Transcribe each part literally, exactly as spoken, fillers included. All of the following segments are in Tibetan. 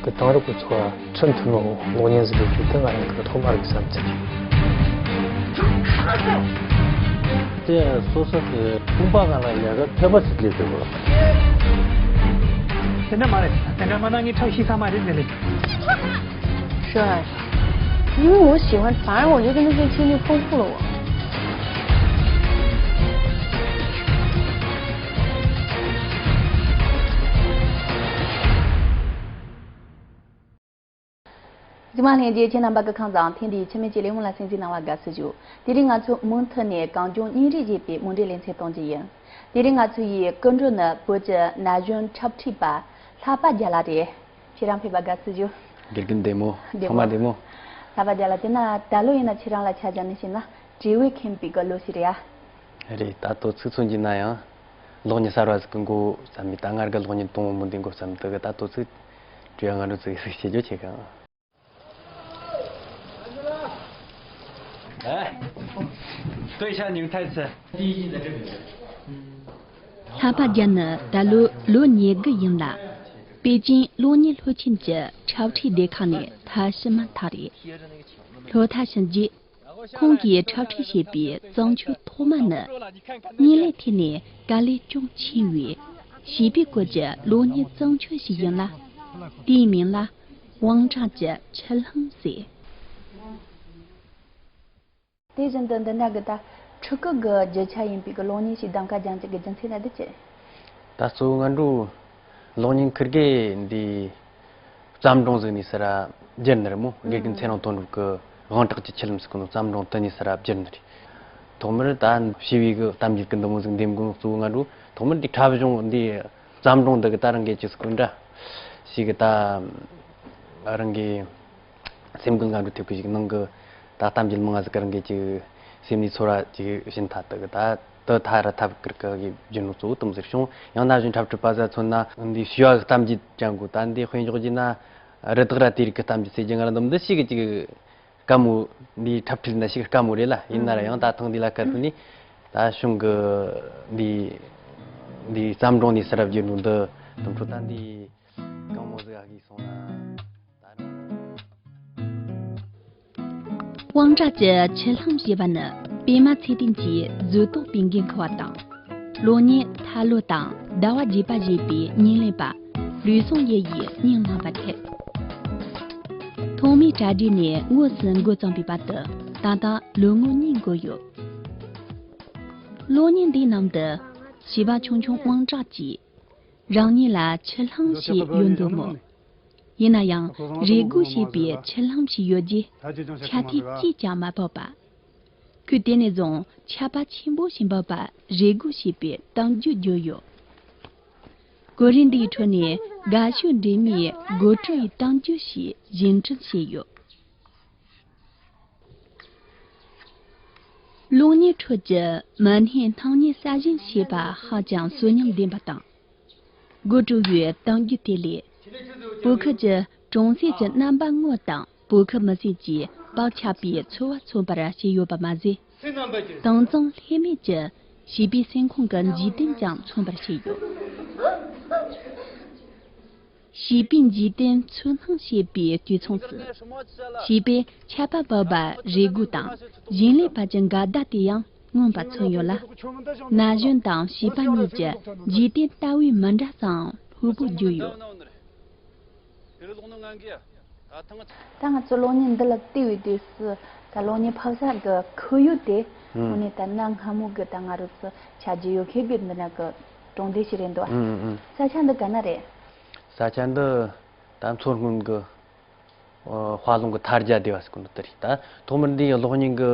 དེང་རབས་ཀྱི་འཚོ་བ་ཁྲིད་མཐུན་ནོ་གློག་བརྙན་ཟིག་ཡོད་རྒྱུ་དེ་ང་རང་གི་ཐོག་མ་རེད་བསམ་ཚར། དེ་སོ་སོ་གི་ཁང་པ་ནང་ལ་ཡ་གི་ཐེབས་པ་ཟིག་ལས་དགོས་པ། དེ་འདྲ་མ་རེད། དེ་འདྲ་མ་གནང་ངས་ཁྲག་ཤི་ས་མ་རེད་ཟེར་ལེ། 是啊，因为我喜欢，反而我觉得那些经历丰富了我。 གཟིགས་མོ་ལྷན་རྒྱས་ཁྱེད་རྣམ་པ་གི་ཁམས་བཟང་། ཐེངས་འདིའི་འཆི་མེད་ཀྱི་ལས་མོ་ལ་གསན་གཟིགས་གནང་བར་དགའ་བསུ་ཞུ། དེ་རིང་ང་ཚོ་མུ་མཐུད་ནས་གངས་ལྗོངས་སྙིང་རུས་ཞེས་པའི་མུ་འབྲེལ་ལེ་ཚན་གཏོང་རྒྱུ་ཡིན། དེ་རིང་ང་ཚོ་ཡི་སྐུ་མགྲོན་ནི་བོད་ཀྱི་ན་གཞོན་འཁྲབ་ཁྲིད་པ་ལྷག་པ་རྒྱལ་ལགས་རེད། ཁྱེད་རང་ཕེབས་པར་དགའ་བསུ་ཞུ། དགེ་རྒན་བདེ་མོ། བདེ་ཚང་མ་མོ། བདེ་མོ། ལྷག་པ་རྒྱལ་ལགས། དེ་ན་ད་ལོ་ཡིན་ན་ཁྱེད་རང་ལ་ཆ་བཞག་ནས་བཤད་ན་བྲེལ་བས་ཁེངས་པའི་གི་ལོ་ཞིག་རེད་ཡ། རེད། ད་དུས་ཚིགས་མཚོན་གྱི་ན་ཡང་གློག་བརྙན་གསར་བ་ཟིག་གི་འགོ་བརྩམས་ནས། ད་སྔར་གི་གློག་བརྙན་དང་པོ་མོ་འདི་འགོ་བརྩམས་དུས་གི་ད་དུས་ཚིགས་བྲེལ་ང་འགྲོ་ཚིག་ཟིག་བྱེད་རྒྱུ་ཆེ་གི། 哎，对一下你们台词。 ལྷག་པ་རྒྱལ་ནི་ད་ལོ་ལོ་ཉེར་དགུ་ཡིན་ལ། པེ་ཅིང་གློག་བརྙན་ལྷོ་ཁྱིམ་གྱི་འཁྲབ་ཁྲིད་སྡེ་ཁག་ནས་མཐར་ཕྱིན་མ་ཐག་རེད། སློབ་མཐར་ཕྱིན་རྗེས། ཁོང་གིས་འཁྲབ་ཁྲིད་བྱས་པའི་བརྩམས་ཆོས་ཐོག་མ་ནི། བརྙན་ལས་ཐད་ནས་དཀའ་ལས་ཅུང་ཆེ་བའི་བྱིས་པའི་སྐོར་གྱི་གློག་བརྙན་བརྩམས་ཆོས་ཤིག་ཡིན་ལ། དེའི་མིང་ལ་དབང་གྲགས་ཀྱི་ཆུ་ལྷམ་ཟེར། དེ་བཞིན་དུ་འདི་འདྲ་གི་ད་ཕྲུ་གུ་གི་རྒྱུ་ཆ་ཡིན་པའི་གི་གློག་བརྙན་ཞིག་གདམ་ཀ་རྒྱག་རྒྱུ་གི་རྒྱུ་མཚན་ལ་འདི་ཅི། ད་གཙོ་བོ་ང་འགྲོ་གློག་བརྙན་ཁུར་གེ་འདི་བརྩམས་སྒྲུང་ཟིག་ནས་ས་ར་བསྒྱུར་ནི་རེད་མོ། དགེ་རྒན་ཚེ་རིང་དོན་གྲུབ་ཀྱི་དབང་གྲགས་ཀྱི་ཆུ་ལྷམ་ཟེར་གོ་ནོ་བརྩམས་སྒྲུང་དེ་ནས་ས་ར་བསྒྱུར་ནི་རེད། ཐོག་མར་ད་བྱིས་པའི་གི་གཏམ་རྒྱུད་ཀྱི་འདི་མོ་ཟིག་འདེམས་དགོས་ནོ་གཙོ་བོ་ང་འགྲོ་ཐོག་མར་འདི་འཁྲབ་གཞུང་འདི་བརྩམས་སྒྲུང་འདི་གི་ད་རང་གི་ཅི་ཟིག་གོ་འདྲ་ཞིག་གི་ད་རང་གི་སེམས་འགུལ་ང་འགྲོ་ཐེབས་ཀྱི་ཞིག་ནང་གི་ད་གཏམ་རྒྱུད་མང་ང་ཟིག་གི་རང་གི་ཅིག་སེམས་ནས་ཚོར་བ་ཅིག་བྱིན་ཐལ་དུ་གི་ད་དུ་ཐ་ར་ཐབས་ཀིར་ཀི་གི་རྒྱུ་ནོ་གཙོ་བོ་དུམ་ཟེར་བྱུང་། ཡང་ན་གཞོན་འཁྲབ་ཁྲིད་པ་ཟ་མཚོན་ན་འདི་ཞུ་བ་གི་གཏམ་རྒྱུད་ཅང་གོ་ད་འདི་དཔེ་འཇོག་རྒྱུ་ན་རི་དྭགས་ར་དེ་རིགས་ཀྱི་གཏམ་རྒྱུད་ཟེར་རྒྱུ་ང་ར་འདོམ་འདི་ཞིག་གི་ཅིག་དཀའ་མོ། འདི་འཁྲབ་ཁྲིད་ན་ཞིག་དཀའ་མོ་རེད་ལ། ཡིན་ན་ར་ཡང་ད་ཐེངས་འདི་ལ་སྐབས་དུ་ནི་ད་གཞུང་གི་འདི་འདི་བརྩམས་སྒྲུང་ནས་ས་ར་བསྒྱུར་ནོ་འདི་དུམ་ཁྲོ་ད་འདི་གང་མོ་ཟིག་ཨ་གི་སོང་ན། དབང་གྲགས་ཀྱི་ཆུ་ལྷམ་ཞེས་པ་ནི་པད་མ་ཚེ་བརྟན་གྱིས་མཛོད་དོག་པའི་འགན་འཁུར་བ་དང་། གློག་བརྙན་ཐ་ལོ་དང་ཟླ་བ་བརྒྱད་པ་ཞེས་པའི་བརྙན་ལེན་པ་ལུས་སྲོང་ཡེ་ཡིས་སྙིང་བླངས་པ་ཐེབས། ཐོག་མའི་གྲ་སྒྲིག་ནས་དངོས་སུ་འགོ་བརྩམས་པའི་བར་དུ་ད་ལྟ་ལོ་ངོ་གཉིས་འགོར་ཡོད། གློག་བརྙན་འདིའི་ནང་དུ་བྱིས་པ་ཆུང་ཆུང་དབང་གྲགས་ཀྱིས་རང་ཉིད་ལ་ཆུ་ལྷམ་ཞིག་ཡོད་འདུག་མོད། ཡིན་ན་ཡང་རེ་སྒུག་བྱས་པའི་ཆུ་ལྷམ་ཞིག་ཡོད་རྗེས་ཆ་རྐྱེན་གཅིག་ཀྱང་མ་ཕོག་པ། ཁོས་དེ་ནས་བཟུང་ཆད་པ་ཆེན་པོ་ཞིག་འབབ་པར་རེ་སྒུག་བྱས་པའི་གཏམ་རྒྱུད་བརྗོད་ཡོད། གོ་རིམ་འདིའི་ཁྲོད་ནས་དགའ་ཤོས་འདྲེས་མའི་དགོད་བྲོ་ཡི་གཏམ་རྒྱུད་ཞིག་བཞེངས་སྐྲུན་བྱས་ཡོད། གློག་བརྙན་ཁྲོད་ཀྱི་མི་སྣའི་སྣང་བརྙན་གསར་བཞེངས་བྱས་པ་ཧ་ཅང་གསོན་ཉམས་ལྡན་པ་དང་། དགོད་བྲོ་བའི་གཏམ་རྒྱུད་དེ་ལས། བོད་ཁུལ་གྱི་གྲོང་གསེབ་ཀྱི་རྣམ་པ་དངོས་དང་བོད་ཁུལ་མི་སེར་གྱི་བག་ཆགས་པའི་ཚོར་བ་མཚོན་པར་བྱས་ཡོད་པ་མ་ཟད། དྭངས་གཙང་ལྷད་མེད་ཀྱི་བྱིས་པའི་སེམས་ཁོང་གི་འཇིག་རྟེན་ཀྱང་མཚོན་པར་བྱས་ཡོད། བྱིས་པའི་འཇིག་རྟེན་ཚོར་སྣང་བྱེད་པའི་དུས་མཚུངས་སུ། བྱིས་པས་ཆད་པ་འབབ་པར་རེ་སྒུག་དང་བཞིན་ལས་བར་གྱི་འགལ་ཟླ་དེ་ཡང་མངོན་པར་མཚོན་ཡོད་ལ། ན་གཞོན་དང་བྱིས་པ་གཉིས་ཀྱི་འཇིག་རྟེན་ལྟ་བའི་མི་འདྲ་སའང་ལྷུག་པོར་བརྗོད་ཡོད། ད་ང་ཚོ་གློག་བརྙན་འདི་ལ་བལྟས་པའི་དུས་སུ་ད་གློག་བརྙན་ཕབ་ས་གི་ཁོར་ཡུག་དེ་དངོས་གནས་ད་གནའ་སྔ་མོ་གི་ད་ང་རང་ཚོ་ཆ་རྒྱུས་ཡོད་མཁན་གི་འདི་འདྲ་གི་གྲོང་སྡེ་ཞིག་རེད་འདུག་ཨ། ས་ཆ་འདི་ག་ན་རེད། ས་ཆ་འདི་ད་མཚོ་སྔོན་གི་དཔའ་ལུང་གི་ཐར་རྒྱ་སྡེ་བ་ཟེར་གོ་ནོ་དེ་རེད། ད་ཐོག་མར་འདིའི་གློག་བརྙན་གི་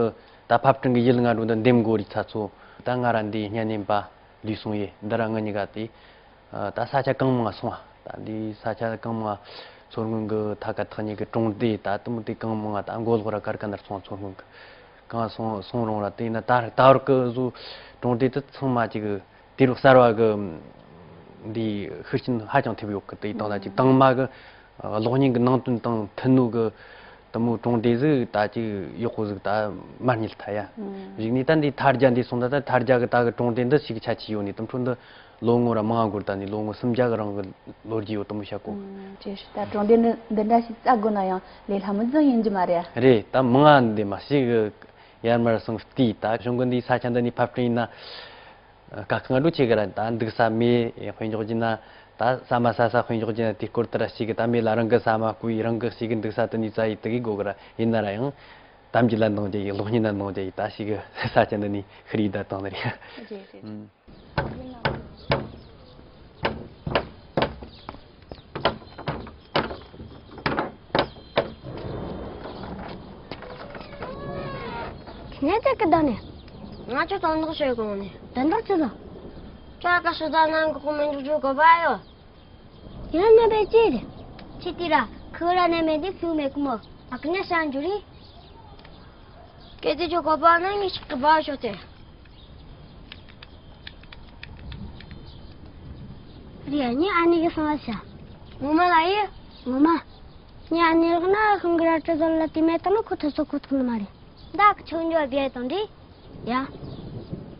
ད་ཕབ་སྐྲུན་གི་ཡུལ་ང་འགྲོ་འདི་འདེམས་དགོས་རིགས་ཚ་ཚོ་ད་ང་ར་འདིའི་བརྙན་ལེན་པ་ལུས་སྲོང་ཡེ་འདི་ར་ང་གཉིས་ཀ་དེ་ད་ས་ཆ་གང་མང་སོང་བ། ད་འདིའི་ས་ཆ་གང་མང་མཚོ་སྔོན་གི་ཐ་ཀ་ཐག་ཉེ་གི་གྲོང་སྡེ་ད་དུ་མོ་དེ་གང་མང་ད་མགོ་ལོག་ར་གར་ག་ནར་སོང་མཚོ་སྔོན་གི་གང་སོང་སོང་རུང་ར་དེ་ན་ད་ད་བར་གི་བཟོ་གྲོང་སྡེ་དུ་ཚང་མ་ཅིག་དུས་རབས་གསར་བ་གི་འདི་ཤུགས་རྐྱེན་ཧ་ཅང་ཐེབས་ཡོད་གི། དེ་དང་ད་ཅིག་དང་མ་གི་གློག་བརྙན་གི་ནང་དོན་དང་མཐུན་ནོ་གི་དུ་མོ་གྲོང་སྡེ་ཟིག་ད་ཅིག་ཡག་པོ་ཟིག་ད་མ་རྙེད་ཐལ་ཡ། གཞུག་ནས་ད་འདི་ཐར་རྒྱ་འདི་སོང་ད་ད་ཐར་རྒྱ་གི་ད་གི་གྲོང་སྡེ་འདི་ཞིག་ཆ་ཆེ་ཡོད་ནི་དུ་འཕྲོ་འདི་ ལོ་ངོ་ར་མང་ང་འགོར་ད་ནི་ལོ་ངོ་སུམ་བརྒྱ་གི་རིང་གི་ལོ་རྒྱུས་ཡོད་དམ་བཤད་གོ། ཨུམ། ཅེས་ད་གྲོང་སྡེ་འདི་འདི་འདྲ་ཞིག་བཙའ་དགོས་ན་ཡང་ལས་སླ་མོ་ཟིག་ཡིན་གྱི་མ་རེད། རེད། ད་མང་ང་འདི་མ་ཞིག་གི་ཡར་མར་སང་བལྟས། ད་གཞུང་གི་འདི་ས་ཆ་འདི་ནས་ཕབ་སྐྲུན་ཡིན་ན་དཀའ་ཁག་འགྲོ་ཆེ་གི་ར། ད་འདུག་ས་མེད། དཔེ་འཇོག་རྒྱུ་ན་ད་ཟ་མ་ཟ་ས་དཔེ་འཇོག་རྒྱུ་ན་དེ་སྐོར་དེ་ར་ཞིག་གི་ད་མེད་ལ། རང་གི་ཟ་མ་བརྐུས། རང་གི་ཞིག་གི་འདུག་ས་དེ་ནས་བཙའ་ཡི་དེ་གི་དགོས་གི་ར། ཡིན་ན་ར་ཡང་གཏམ་རྒྱུད་ལ་འདང་རྒྱག་ཡི། གློག་བརྙན་ལ་འདང་རྒྱག་ཡི། ད་ཞིག་གི་ས་ཆ་འདི་ནས་ཤི་རི་ད་བཏང་ནི་རེད། རེད་རེད། ཨུམ། ངས་ཅག་གི་བདག་ནས། ང་ཚོ་དོན་དག་བྱེད་དགོས་ནས། དོན་དག་ཅི་ལ། ཅག་ག་ཤི་ད་ནང་གི་ཁོ་མི་འཇུག་རྒྱུ་གོ་བ་ཡོད། ཡང་ན་བས་ཅི་རེད། ཁྱེད་དེ་ར་ཁུ་ར་ནས་མེད་དེ་ཁུ་མེད་གི་མོ། ཨ་ཀི་ཉ་ཤང་འཇུ་རི། སྐད་དེ་ཆོ་གོ་བ་ན་ངས་ཤག་གི་བ་ཤོ་དེ། རེད། ངས་ཨ་ནེ་གི་སོང་བ་ཤ། ངོ་མ་ལ་ཡི། ངོ་མ། ངས་ཨ་ནེ་ལག་ན་ཤང་གི་ར་ཏྲ་ཟོར་ལ་དེ་མེད་ད་ན་ཁོ་ཐ་སོ་ཁོ་ཐུག་ནི་མ་རེད། ད་ཁི་ཆོ་འཇོ་བ་བས་དང་འདྲི། ཡ།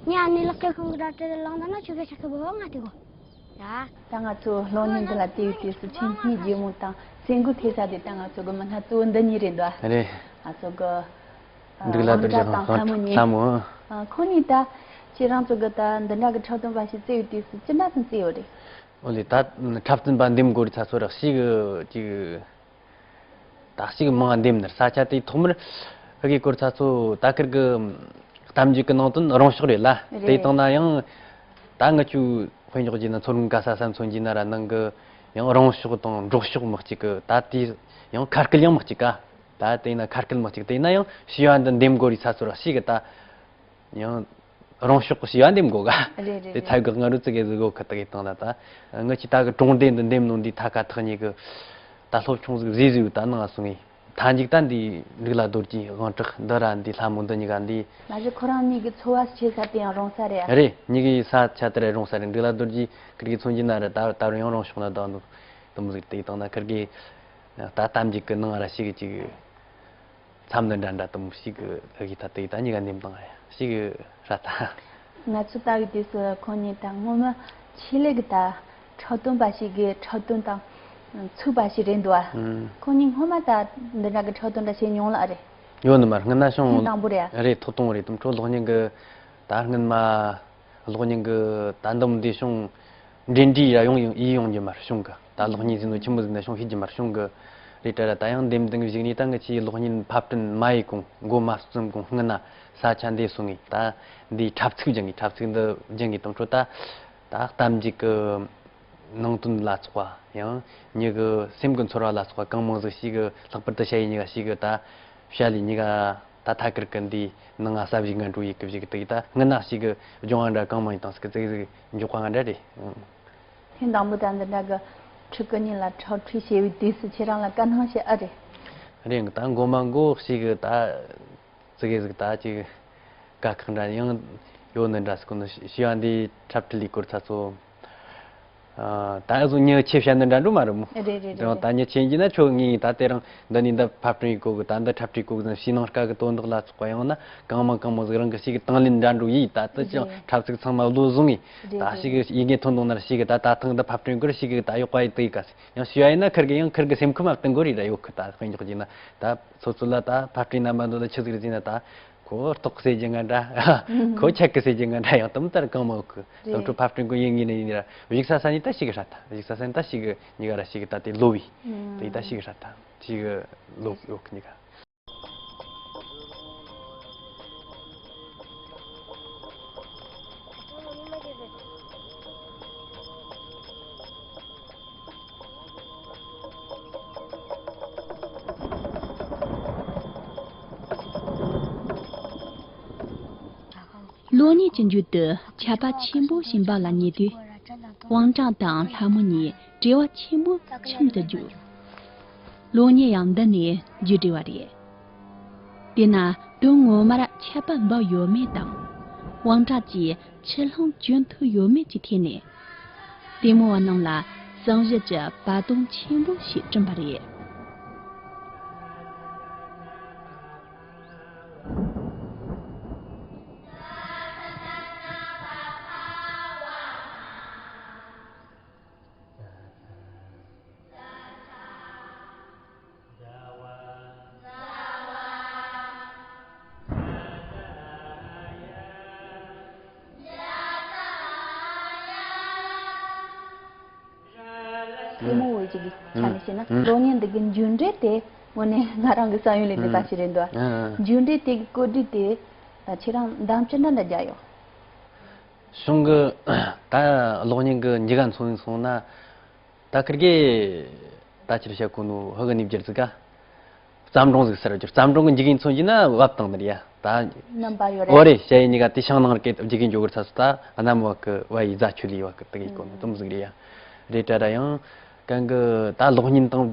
ངས་ཨ་ནེ་ལག་གི་ཤང་གི་ར་ཏྲ་ལང་ད་ན་ཆོ་གི་ཤག་གི་བ་ང་དེ་གོ། ཡ། ད་ང་ཚོ་གློག་བརྙན་འདི་ལ་བལྟས་ཡོད་དུས་སུ་ཆེས་སྙིང་རྗེ་མོ་དང་སེམས་འགུལ་ཐེབས་ས་དེ་ད་ང་ཚོ་གི་མི་སྣ་གཙོ་བོ་འདི་གཉིས་རེད་འདུག་རེད། ང་ཚོ་གི་འབྲུག་ལ་རྡོ་རྗེ་ལྷ་མོ་གཉིས། ལྷ་མོ། ཨ། ཁོང་གཉིས་ད་ཁྱེད་རང་ཚོ་གི་ད་འདི་འདྲ་གི་འཁྲབ་སྟོན་པ་ཞིག་བཙལ་ཡོད་དུས་སུ་ཅི་འདྲ་སེམས་བཙལ་ཡོད་རེད། འོ་ལེ། ད་འཁྲབ་སྟོན་པ་འདེམས་དགོས་རེད། ཚ་ཚོ་རག་ཤིག་གི་ཅིག་ད་ཞིག་མང་འདེམས་ནར་ས་ཆ་དེའི་ཐོག་མར་ཧ་གི་སྐོར་ཚ་ཚོ་ད་ཁིར་གི་གཏམ་རྒྱུད་ཀྱི་ནང་དོན་རང་ཕྱོགས་རེད་ལ། རེད། དེ་དང་ན་ཡང་ད་ང་ཆུ་དཔེ་འཇོག་རྒྱུ་ན་མཚོ་སྔོན་ག་ས་ས་མཚོན་རྒྱུ་ན་ར་ནང་གི་ཡང་རང་ཕྱོགས་དང་འབྲོག་ཕྱོགས་མི་གཅིག་གི་ད་དེ་ཡང་ཁ་སྐད་ཡང་མི་གཅིག་ག་ད་དེ་ན་ཁ་སྐད་མི་གཅིག་དེ་ན་ཡང་ཤི་བ་འདི་འདེམས་དགོས་རེད། ཚ་ཚོ་ར་ཤིག་གི་ད། ཡང་རང་ཕྱོགས་ཀྱི་ཞི་བ་འདེམས་དགོས་ག་རེད་རེད་དེ་རེད། ཚ་གི་ང་རུ་ཙི་གེ་ཟིག་གོ་ཁ་ཏག་གི་བཏང་ལ། ད་ངི་ཆི་ད་གི་གྲོང་སྡེ་འདི་འདེམས་ནོ་འདི་ཐ་ཁ་ཐག་ཉིད་གི་ད་སློབ་ཆུང་ཟིག་བཟོས་བཟོས་ད་ནང་སོང་ངི། མཐའ་མཇུག་ད་འདི་འབྲུག་ལ་རྡོ་རྗེ་དབང་གྲགས་འདི་ར་འདི་ལྷ་མོ་འདི་གཉིས་ཀ་འདི། ལ་ཞི་ཁོ་རང་གཉིས་ཀྱི་འཚོ་བ་སྐྱེལ་ས་དེ་ཡང་རོང་ས་རེད་ཨ། རེད། གཉིས་ཀྱི་ས་ཆ་དེ་ར་རོང་ས་རེད། འབྲུག་ལ་རྡོ་རྗེ་ཁིར་གི་མཚོན་གྱི་ན་ར་ད་ད་རུང་ཡང་རང་ཕྱོགས་ན་ད་འདུག་དུམ་ཟིག་དེ་བཏང་ན་ཁིར་གི་ད་གཏམ་རྒྱུད་གི་ནང་ར་ཞིག་གི་ཅིག་མཚམས་འདི་འདྲ་འདྲ་དུམ་ཞིག་གི་ཨ་གི་ད་དེ་ད་གཉིས་ཀ་འདེམས་དང་ཞིག་གི་ར་ད། ང་ཚོ་ལྟ་བུའི་དུས་སུ་ཁོང་གཉིས་ད་ངོ་མ་ཆེད་ལས་ཀྱི་ད་འཁྲབ་སྟོན་པ་ཞིག་གི་འཁྲབ་སྟོན་དང་ཚུགས་པ་ཞིག་རེད་འདུག་ཨ། ཁོང་གཉིས་སྔོན་མ་ད་འདི་འདྲ་གི་འཁྲབ་སྟོན་འདྲ་བྱས་མྱོང་ལ་ཨ་རེད། ཡོད་ནི་མ་སྔ་ན་བྱུང་ཐེངས་དང་པོ་རེད་ཨ། རེད། ཐོ་གཏོང་རེད། དུམ་འཕྲོ་གློག་བརྙན་གི་ད་སྔོན་མ། གློག་བརྙན་གི་ད་འདོམ་འདི་བྱུང་། འབྲེལ་འདྲིས་ར་ཡོང་ཡོང་ཡི་ཡོང་རྒྱུ་མར་བྱུང་གི་ད་གློག་བརྙན་ཟིན་ནོ་ཆི་མོ་ཟིན་ན་བྱུང་ཤེས་རྒྱུ་མར་བྱུང་གི་རེད་དྲ་ར། ད་ཡང་འདེམས་འདི་གཞིགས་ནས་ད་ངི་ཆི་གློག་བརྙན་ཕབ་སྐྲུན་མ་ཡི་གོང་འགོ་མ་བརྩམས་གོང་སྔོན་ན་ས་ཆ་འདི་སོང་ངི་ད་འདི་འཁྲབ་ཚིག་སྦྱང་ངི་འཁྲབ་ཚིག་འདི་སྦྱང་ངི་དང་འཕྲོ་ད་ད་གཏམ་རྒྱུད་གི་ནང་དོན་ལ་སོགས་པ་ཡང་མྱི་གི་སེམས་གི་ཚོར་བ་ལ་སོགས་པ་གང་མང་ཟིག་ཞིག་གི་ལྷག་པར་དུ་ཞ་ཡི་གཉིས་ཀ་ཞིག་གི་ད་བྱ་ལས་གཉིས་ཀ་ད་ཐད་ཀར་གི་འདི་ནང་ང་ས་བཞི་ང་འགྲོ་ཡི་གི་བཞི་གི་དུ་ཡི་ད་སྔ་ན་ཞིག་གི་སྦྱོང་བ་འདྲ་གང་མང་ཡིན་དང་ཟིག་གི་ཙིག་ཟིག་འཇོག་པ་ང་འདྲ་རེད། ཐེངས་དང་པོ་ད་འདི་འདྲ་གི་ཕྲུ་གུ་གཉིས་ལ་འཁྲབ་ཁྲིད་བྱས་པའི་དུས་སུ་ཁྱེད་རང་ལ་དཀའ་སྣང་ཞིག་ཨ་རེད། རེད་ད་མགོ་མ་མགོ་ཞིག་གི་ད་ཙི་གེ་ཟིག་ད་ཅིག་དཀའ་ཁག་འདྲ་ཡང་ཡོད་ནི་འདྲ་ཟིག་གོ་ནི་ཞི་བ་འདི་འཁྲབ་ཁྲིད་ལས་སྐོར་ཚ་ཚོ། ད་ཨ་ཟོ་ཉི་ཆེ་བཤད་ནི་འདྲ་འགྲོ་མ་རེད་མོ། རེད་རེད་རེད། ད་ཉི་ཆེ་ཡིན་གྱི་ན་ཁྱོད་ངས་ད་དེ་རིང་འདི་ནས་འདི་ཕབ་སྐྲུན་ཡི་གོ་གི་ད་འདི་འཁྲབ་ཁྲིད་གོ་གི་ཟིན་ཕྱི་ནང་དཀའ་གི་དོན་དག་ལ་སོགས་པ་ཡང་ན་གང་མང་གང་མང་ཟིག་རང་གི་ཞིག་གི་དང་ལེན་འདྲ་འགྲོ་ཡིས་ད་དུ་ཅང་འཁྲབ་ཚིག་ཚང་མ་བློ་བཟུང་ངས་ད་ཞིག་གི་ཡི་གེ་ཐོན་དོང་ནར་ཞིག་གི་ད་ད་ཐང་འདི་ཕབ་སྐྲུན་གི་ཞིག་གི་ད་ཡོག་པ་ཡི་དུ་ཡི་ག་ཡང་ཞུ་ཡ་ཡིན་ན་ཁིར་གི་ཡང་ཁིར་གི་སེམས་ཁམས་མ་བསྟུན་གོ་རེད་ར་ཡོད་གི་ད་དཔེ་འཇོག་གྱིན་ན་ད་སོ་སོ་ལ་ད་ཕབ་སྐྲུན་རྣམ་པ་འདི་ལ་ཆི་ཟིག་རེད་ཟེར་ན་ད། ཁོ་ལྟོགས་ཟེར་རྒྱུ་ང་འདྲ། ཁོ་ཆད་གི་ཟེར་རྒྱུ་ང་འདྲ་ཡང་དུམ་ལྟར་གང་མང་གི་རེད། དུམ་གྲོ་ཕབ་སྐྲུན་གི་ཡིན་ངེས་ནས་ཡིན་ར་བཞུགས་ས་ས་ནས་ད་ཞིག་གི་ཧྲ་ཐལ། བཞུགས་ས་ས་ནས་ད་ཞིག་གི་གཉིས་ཀ་ར་ཞིག་གི་ད་དེ་ལོ་བི་དེ་ད་ཞིག་གི་ཧྲ་ཐལ། ཞིག་གི་ལོ་ཡོད་གི་གཉིས་ཀ་གློག་བརྙན་གྱི་མཇུག་ཏུ་ཆར་པ་ཆེན་པོ་ཞིག་འབབ་ལ་ཉེ་དུས། དབང་གྲགས་དང་ལྷ་མོ་གཉིས་བྲེལ་བ་ཆེན་པོས་ཁྱིམ་དུ་རྒྱུགས། གློག་བརྙན་ཡང་འདི་ནས་མཇུག་སྒྲིལ་བ་རེད། དེས་ན་དོན་ངོ་མར་ཆར་པ་འབབ་ཡོད་མེད་དང་། དབང་གྲགས་ཀྱིས་ཆུ་ལྷུང་གྱོན་ཐུབ་ཡོད་མེད་ཀྱི་ཐད་ནས། ལྟད་མོ་བ་རྣམས་ལ་བསམ་གཞིག་གི་བར་སྟོང་ཆེན་པོ་ཞིག་བསྐྲུན་པ་རེད། ལྟད་མོ་བོ་ཅིག་གི་ཆ་ནས་བཤད་ན། ཨང་། གློག་བརྙན་འདི་གི་མཇུག་འབྲས་དེ་དངོས་གནས་ང་རང་གི་བསམ་ཡུལ་ལས་འདས་པ་ཞིག་རེད་འདུག་ཨང་། མཇུག་འབྲས་དེ་གི་གོ་སྒྲིག་དེ་ད་ཁྱེད་རང་འདང་ཅི་འདྲ་འདྲ་རྒྱག་ཡོད། གཞུང་གི་ད་གློག་བརྙན་གི་མཇུག་ག་མཚོན་སོང་ན། ད་ཁིར་གེ་ད་ཆི་རེད་བཤད་གོ་ནོ་ཧི་གི་གནས་འགྱུར་ཟིག་ག་བརྩམས་སྒྲུང་ཟིག་ཟེར་རྒྱུ། བརྩམས་སྒྲུང་གི་མཇུག་གི་མཚོན་རྒྱུ་ན་བབ་བཏང་ནི་རེད་ཡ། ད་རྣམ་པ་ཡོད་རེད། འོ་རེད། ཞ་ཡི་གཉིས་ཀ་དེ་ཤིང་ནགས་རི་སྐད་མཇུག་གི་འཇོག་གི་ཚ་སུ་ད་གནམ་བབ་གི་བ་ཡི་རྫ་ཆུ་ལི་བབ་གི་དེ་གི་གོ་ནོ་དུམ་ཟིག་རེད་ཡ། རེད་དྲ་ར་ཡང་གང་གི་ད་གློག་བརྙན་དང་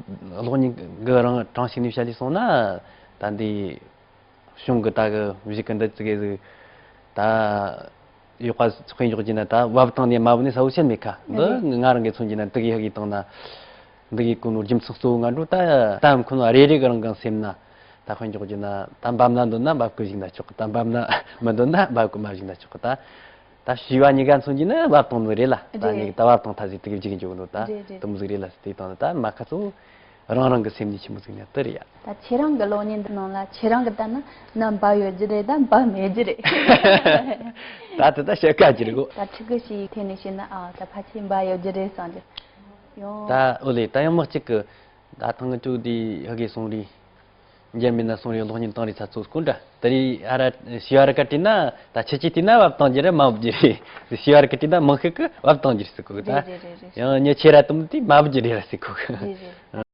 གློག་བརྙན་གི་རང་གྲངས་ཤིག་ནས་བཤད་ལས་སོང་ན། ད་འདི་གཞུང་གི་ད་གི་གཞུག་གི་འདི་ཙི་གེ་ཟིག་ད་ཡག་པ་དཔེ་འཇོག་རྒྱུ་ན། ད་བབ་བཏང་ནས་མ་བབ་ནས་ས་བོ་ཤན་མེད་ཁ། འདི་རེད། ང་རང་གི་མཚོན་རྒྱུ་ན་འདི་གི་ཧ་གི་བཏང་ན། འདི་གི་གོ་ནོ་རྒྱུ་མཚན་གཙོ་བོ་ང་འགྲོ་ད་ད་ཁོ་ནོ་རེ་རེ་གི་རང་གི་སེམས་ན་ད་དཔེ་འཇོག་རྒྱུ་ན། ད་འབབ་ན་འདོད་ན་འབབ་གི་བཞུགས་ན་ཆོག་གི། ད་འབབ་ན་མི་འདོད་ན་འབབ་གི་མ་བཞུགས་ན་ཆོག་གི། ད་ད་བྱིས་པ་གཉིས་ཀ་མཚོན་རྒྱུ་ན་བབ་བཏང་ནི་རེད་ལ། ད་རེད། གཉིས་ཀ་ད་བབ་བཏང་ཐ་ཟིག་དེ་གི་བཞུགས་འཇོག་ནོ་ད་རེད་རེད། དུམ་ཟིག་རེད་ལ་ཟེར་དེ་བཏང་ན། ད་མ་ཁ་ཚོ་རང་རང་གི་སེམས་ནས་ཆི་མོ་ཟིག་ན་དེ་རེད་ཡ། ད་ཁྱེད་རང་གི་གློག་བརྙན་འདི་ནང་ལ་ཁྱེད་རང་གི་ལྟ་ན་ནམ་བབ་ཡོད་རྒྱུ་རེད་ད་བབ་མེད་རྒྱུ་རེད། ད་དེ་ད་བཤད་དཀའ་རྒྱུ་རེད་གོ། ད་ཕྲུ་གུ་ཞིག་ཐད་ནས་བཤད་ན། ཨ་ད་ཕལ་ཆེར་བབ་ཡོད་རྒྱུ་རེད་བསམ་རྒྱུ་ཡོང་། ད་འོ་ལེ། ད་ཡང་མི་གཅིག་གི་ད་ཐང་གི་ཅུ་དེ་ཧ་གི་སོང་རེད། འཇར་མན་ན་སོང་རེད། གློག་བརྙན་བཏང་རེད་ཚ་ཚོ་སྐོར་འདྲ། དེ་རེད། ཨ་ར་བྱིས་པ་ར་ཀ་དྲིས་ན། ད་ཁྱེད་ཀྱིས་དྲིས་ན་བབ་བཏང་རྒྱུ་རེད། མ་བབ་རྒྱུ་རེད། བྱིས་པ་ར་ཀ་དྲིས་ན་མང་ཤོས་ཀྱིས་བབ་བཏང་རྒྱུ་རེད་ཟེར་གོ་གི་ད། རེད་རེད་རེད་རེད། ཡང་ཉེ་ཆེ་ར་དུམ་དེ་མ་བབ་རྒྱུ་རེད་ལ་ཟེར་གོ་གི། རེད་རེད།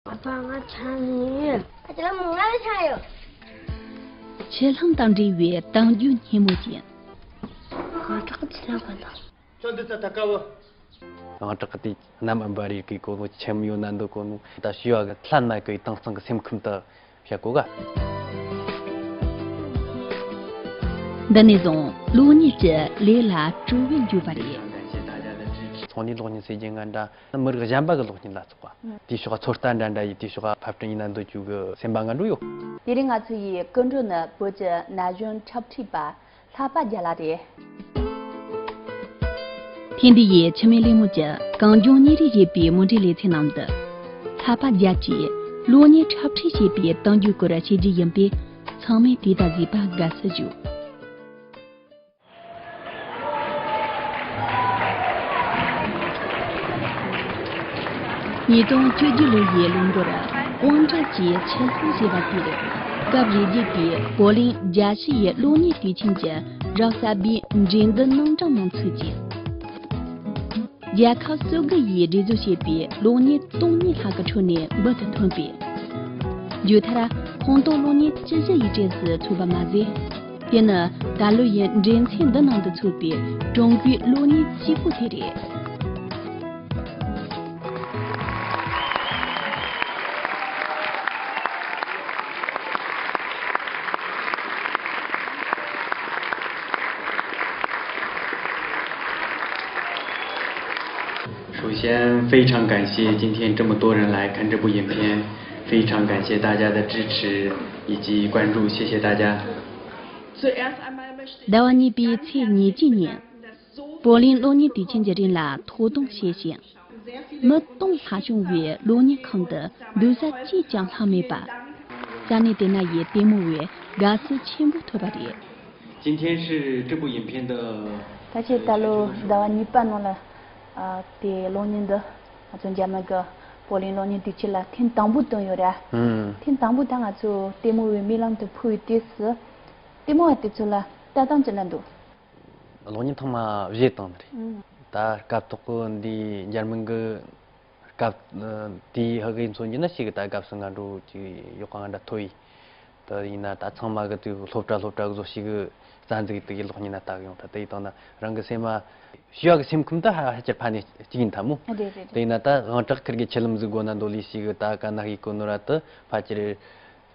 ཨ་ཕ་ང་ཆང་ནི། ཨ་ཅག་ལ་མོ་ང་ལ་ཆང་ཡོད། ཕྱི་ལྷམ་དང་འབྲེལ་བའི་གཏམ་རྒྱུད་སྙན་མོ་ཅན། ང་ཁྲག་ཅི་ལ་གོན་དང་། ཁྱོད་འདི་ཚ་ད་ཀ་བོ། རང་དྲག་གི་དེ་རྣམ་པར་འབར་རེ་གི་གོ་ནོ་ཆེམ་ཡོད་ན་འདོད་གོ་ནོ། ད་བྱིས་པ་གི་ལྷན་མ་གི་དྭངས་གཙང་གི་སེམས་ཁམས་དུ་བྱ་གོ་ག། འདི་ནས་བཟུང་གློག་བརྙན་གྱི་ལས་ལ་སྤྲོ་བས་འཇུག་པ་རེད། ཚོང་ནི་གློག་བརྙན་ཟེར་རྒྱུ་ང་འདྲ་མི་རིགས་གཞན་པ་གི་གློག་བརྙན་ལ་ཚོགས་པ། དེའི་ཕྱོགས་ཚོད་ལྟ་འདྲ་འདྲ་ཡིས་དེའི་ཕྱོགས་ཕབ་སྐྲུན་ཡིན་ན་འདོད་རྒྱུ་གི་སེམས་པ་ང་འགྲོ་ཡོད། དེ་རིང་ང་ཚོ་ཡི་སྐུ་མགྲོན་ནི་བོད་ཀྱི་ན་གཞོན་འཁྲབ་ཁྲིད་པ། ལྷ་པ་རྒྱལ་ལགས་རེད། ཐེངས་འདི་ཡི་འཆི་མེད་གླེང་མོལ་གྱི་གངས་ལྗོངས་ཉིན་རེ་ཞེས་པའི་མུ་འབྲེལ་ལེ་ཚན་ནང་དུ། ལྷ་པ་རྒྱལ་གྱིས་གློག་བརྙན་འཁྲབ་ཁྲིད་བྱེད་པའི་གཏམ་རྒྱུད་སྐོར་བཤད་རྒྱུ་ཡིན་པས། ཚང་མས་དེ་དང་གཟིགས་པར་དགའ་བསུ་ཞུ། ཉིས་སྟོང་བཅུ་བཞི་ལོ་ཡི་ལོ་འགོར་དབང་གྲགས་ཀྱི་ཆུ་ལྷུང་ཞེས་པ་དེར། སྐབས་རེ་བརྗོད་པའི་པོ་ལིན་རྒྱལ་སྤྱི་ཡི་གློག་བརྙན་དུས་ཆེན་གྱི་རབ་གསར་པའི་འགྲན་བསྡུར་ནང་གྲངས་ནང་ཚུད་ཅིང་། རྒྱལ་ཁབ་སོ་དགུ་ཡིས་གྲོས་བསྡུར་བྱས་པའི་གློག་བརྙན་སྟོང་གཉིས་ལྷག་གི་ཁྲོད་ནས་འབུར་དུ་ཐོན་པས། མཇུག་མཐར་ཁོངས་གཏོགས་གློག་བརྙན་བཅུ་བཞི་ཡི་གྲས་སུ་ཚུད་པ་མ་ཟད། དེ་ནི་ད་ལོ་ཡི་འགྲན་ཚན་འདི་ནང་དུ་ཚུད་པའི་ཀྲུང་གོའི་གློག་བརྙན་གཅིག་པུ་དེ་རེད། 首先，非常感谢今天这么多人来看这部影片，非常感谢大家的支持以及关注，谢谢大家。 ཟླ་བ་གཉིས་པའི་ཚེས་ཉེར་གཅིག་ཉིན། པོ་ལིན་གློག་བརྙན་དུས་ཆེན་གྱི་རིང་ལ་ཐོ་གཏོང་བྱས་ཤིང་། མི་སྟོང་ལྷག་བྱུང་བའི་གློག་བརྙན་ཁང་དུ་སྡོད་ས་གཅིག་ཀྱང་ལྷག་མེད་པ། ས་གནས་དེ་ན་ཡི་ལྟད་མོ་བས་དགའ་བསུ་ཆེན་པོ་ཐོབ་པ་རེད། 今天是这部影片的 ད་ཆེ་ད་ལོ་ཟླ་བ་གཉིས་པ་ནང་ལ། ཨ། དེ་གློག་བརྙན་འདི་ང་ཚོ་འཇར་མན་གྱི་པོ་ལིན་གློག་བརྙན་དུས་ཆེན་ལ་ཐེངས་དང་པོ་བཏོན་ཡོད་ར། ཨང་། ཐེངས་དང་པོ་ད་ང་ཚོ་ལྟད་མོ་བའི་རྨི་ལམ་དུ་འཕོ་བའི་དུས་སུ། ལྟད་མོ་བ་དེ་ཚོ་ལ་ལྟ་སྟངས་ཅི་འདྲ་འདུག་གློག་བརྙན་ཐེངས་མ་བཞེས་བཏང་ནི་རེད། ཨང་། ད་སྐབས་ཐོག་གི་འདི་འཇར་མན་གྱི་སྐབས་དེའི་ཧ་གི་མཚོན་རྒྱུ་ན་ཞིག་ད་སྐབས་སུ་ང་འགྲོ་ཅིག་ཡོག་ག་ང་འདྲ་ཐོ་ཡི། དེ་ཡིན་ན་ད་ཚང་མ་གི་དུས་སློབ་གྲྭ་སློབ་གྲྭ་གི་བཟོ་ཞིག་གི་རྩ་འཛུགས་དེ་གི་གློག་བརྙན་ན་ལྟ་གི་ཡོང་ཐལ། དེ་ཡི་སྟེང་ན་རང་གི་སེམས་མ་བྱིས་པ་གི་སེམས་ཁམས་དུ་ཧ་ཧ་ཅིར་ཕ་ནས་གཅིག་ཡིན་ཐལ་མོ། རེད་རེད་རེད། དེ་ཡིན་ན་ད་དབང་གྲགས་ཁིར་གི་ཆི་ལམ་ཟིག་དགོ་ན་འདོད་ལི་ཞིག་གི་ད་ག་ན་ཧི་གོ་ནོ་ར་དུ་ཕ་ཅིར་